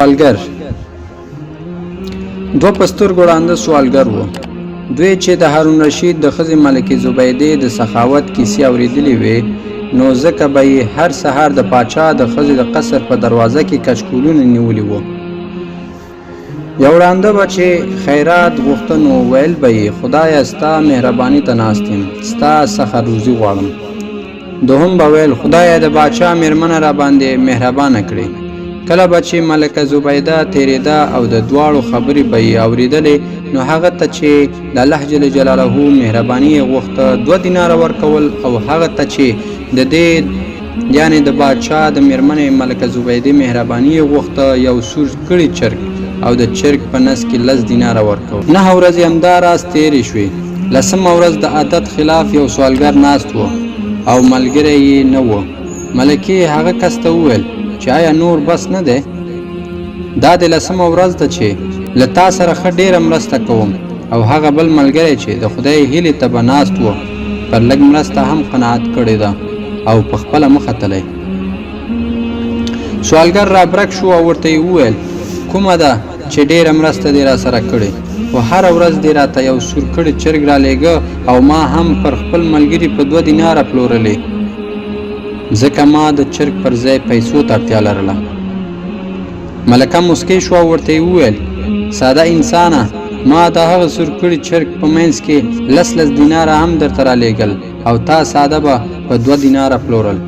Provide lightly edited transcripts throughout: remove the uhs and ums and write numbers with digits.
سوالګر دوه په سترګو ړانده سوالګر وو. دوی چې د هارون رشید د ښځې ملکې زبیدې د سخاوت کیسې اورېدلې وې، نو ځکه به یې هر سهار د پاچا د ښځې د قصر په دروازه کې کچکولونه نیولي وو. یو ړانده به چې خیرات غوښته نو ویل به یې، خدایه ستا مهرباني ته ناست یم، ستا څخه روزي غواړم. دوهم به ویل، خدایه د باچا مېرمنه راباندې مهربانه کړې. کله به چې ملکه زبیده تېرېده او د دواړو خبرې به یې اورېدلې، نو هغه ته چې د الله جل جلاله مهرباني یې غوښته 2 دیناره ورکول او هغه ته چې د دې یعنې د باچا د مېرمنې ملکه زبیدې مهرباني یې غوښته یو سور کړي چرګ او د چرګ په نس کې 10 دیناره ورکول. 9 ورځې همدا راز تېرې شوې. لسمه ورځ د عادت خلاف یو سوالګر ناست و او ملګری یې نه و. ملکې هغه کس ته وویل چې آیا نور بس نه دی؟ دا د لسمه ورځ ده چې له تا سره ښه ډېره مرسته کوم. او هغه بل ملګری چې د خدای هیلې ته به ناست و پر لږ مرسته هم قناعت کړې ده او په خپله مخه تللی. سوالګر رابرک شو او ورته یې وویل، کومه ده چې ډېره مرسته دې را سره کړې، خو هره ورځ دې راته یو سور کړی چرګ رالېږه او ما هم پر خپل ملګري په 2 دیناره پلورلې، ځکه ما د چرګ پر ځای پیسو ته اړتیا لرله. ملکه موسکۍ شوه او ورته یې وویل، ساده انسانه، ما د هغه سور کړي چرګ په منځ کې 10 دیناره هم درته رالېږل او تا ساده به په 2 دیناره پلورل.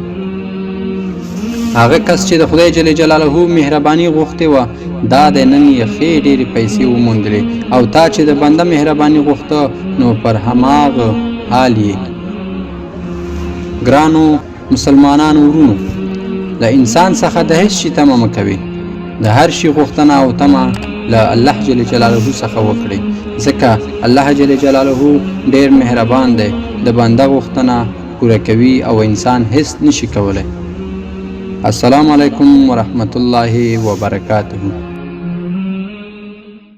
هغه کس چې د خدای جل جلاله مهرباني غوښتې وه، دا دی نن یې ښې ډېرې پیسې وموندلې، او تا چې د بنده مهرباني غوښته نو پر هماغه حال یې. ګرانو مسلمانانو ورونو، له انسان څخه د هیڅ شي تمه مه کوئ، د هر شي غوښتنه او تمه له الله جل جلاله څخه وکړئ، ځکه الله جل جلاله ډېر مهربان دی، د بنده غوښتنه پوره کوي او انسان هیڅ نشي کولی. السلام علیکم ورحمت الله وبرکاته.